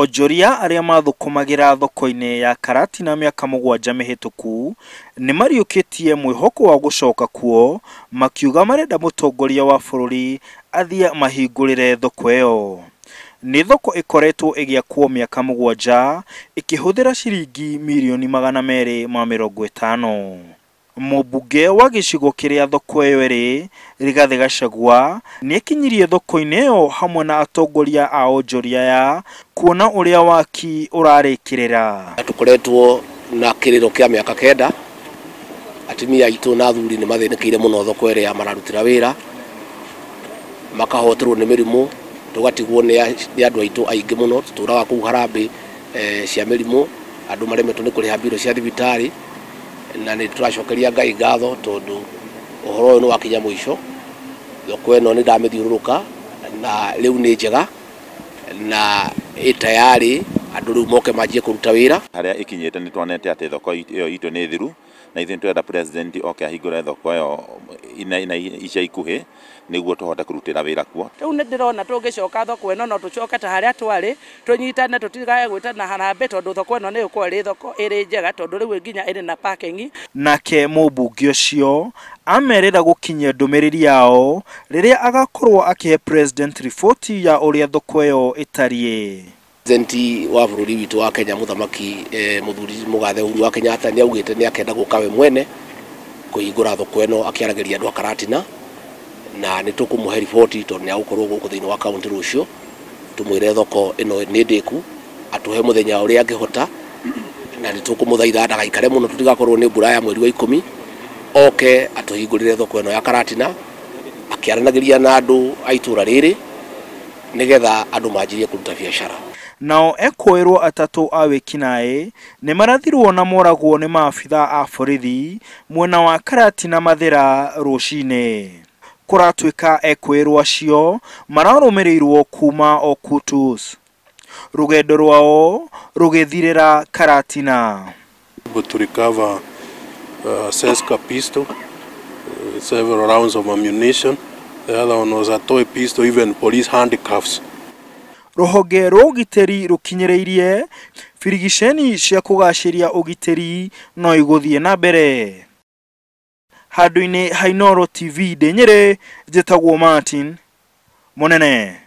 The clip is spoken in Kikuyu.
Onjoria arĩa mathũkũmagĩra thoko-inĩ ya Karatina mĩaka 7 mĩhĩtũku nĩmariũkĩtie mwĩhoko wa gũcoka kuo makiuga marenda mũtongoria wa bũrũri athiĩ amahingũrĩre thoko ĩyo. Nĩ thoko ĩkoretwo ĩgĩakwo mĩaka 7 ĩkĩhũthĩra ciringi mirioni 250. Mũmbunge wa gĩcigo kĩrĩa thoko ĩyo ĩrĩ, Rigathĩ Gachagua, nĩekinyirie thoko-inĩ ĩyo hamwe na atongoria a onjoria aya kuona ũrĩa waki ũrarĩkĩrĩra. Tũkoretwo na kĩrĩro kĩa mĩaka 9, atumia aitũ na athuri nĩ mathĩnĩkĩire mũno thoko ĩrĩa mararutĩra wĩra, makahoterwo nĩ mĩrimũ, tũgatigwo nĩ andũ aitũ aingĩ mũno, tũtũraga kũu harambĩ cia mĩrimũ, andũ maremetwo nĩ kũrĩha mbirũ cia thibitarĩ, na nĩ tũracokeria Ngai ngatho tondũ ũhoro ũyũ nĩ wakinya mũico. Thoko ĩno nĩ ndamĩthiũrũrũka na rĩu nĩ njega na ĩ tayarĩ andũ rĩu moke manjie kũruta wĩra. Harĩa ĩkinyĩte nĩ tuonete atĩ thoko ĩyo itũ nĩ thiru, na ithuĩ nĩtũrenda president oke ahingũre thoko ĩyo na ica ikuhĩ nĩguo tũhote kũrutĩra wĩra kuo. Rĩu nĩ ndĩrona tũngĩcoka thoko ĩno no tũcoke ta harĩa twarĩ, tũnyitane tũtigae gwĩtana harambĩ tondũ thoko ĩno nĩ ĩgũkorwo ĩrĩ thoko ĩrĩ njega tondũ rĩu nginya ĩrĩ na parking. Nake mũmbunge ũcio amerĩra gũkinyia ndũmĩrĩri yao rĩrĩa agakorwo akĩhe president riboti ya ũrĩa thoko ĩyo ĩtariĩ. President wa bũrũri witũ wa Kenya mũthamaki mũthuri mũgathe Uhuru wa Kenyatta nĩ augĩte nĩ akenda gũka we mwene kũhingũra thoko ĩno akĩaragĩria andũ a Karatina, na nĩ tũkũmũhe riboti tondũ nĩ agũkorwo gũkũ thĩinĩ wa kaunti rũciũ, tũmwĩre thoko ĩno nĩ ndĩku, atũhe mũthenya ũrĩa angĩhota, na nĩ tũkũmũthaitha ndagaikare mũno tũtigakorwo nĩ mbura ya mweri wa 10, oke atũhingũrĩre thoko ĩno ya Karatina akĩaranagĩria na andũ a itũra rĩrĩ nĩgetha andũ manjirie kũruta biacara. Nao ekũĩrwo atatũ a wĩkinaĩ nĩ marathirwo na moragwo nĩ maabitha a borithi mwena wa Karatina Mathĩra rũcinĩ. Kũratuĩka ekũĩrwo acio mararũmĩrĩirwo kuma o Kutus. Rũgendo rwao rũgĩthirĩra Karatina. To recover Seska pistol, several rounds of ammunition. The other one was a toy pistol, even police handcuffs. Rũhonge rwa ũgitĩri rũkinyĩrĩirie birigiceni cia kũgacĩria ũgitĩri no igũthiĩ na mbere. Handũ-inĩ ha Inooro TV ndĩ Nyĩrĩ, njĩtagwo Martin Mũnene.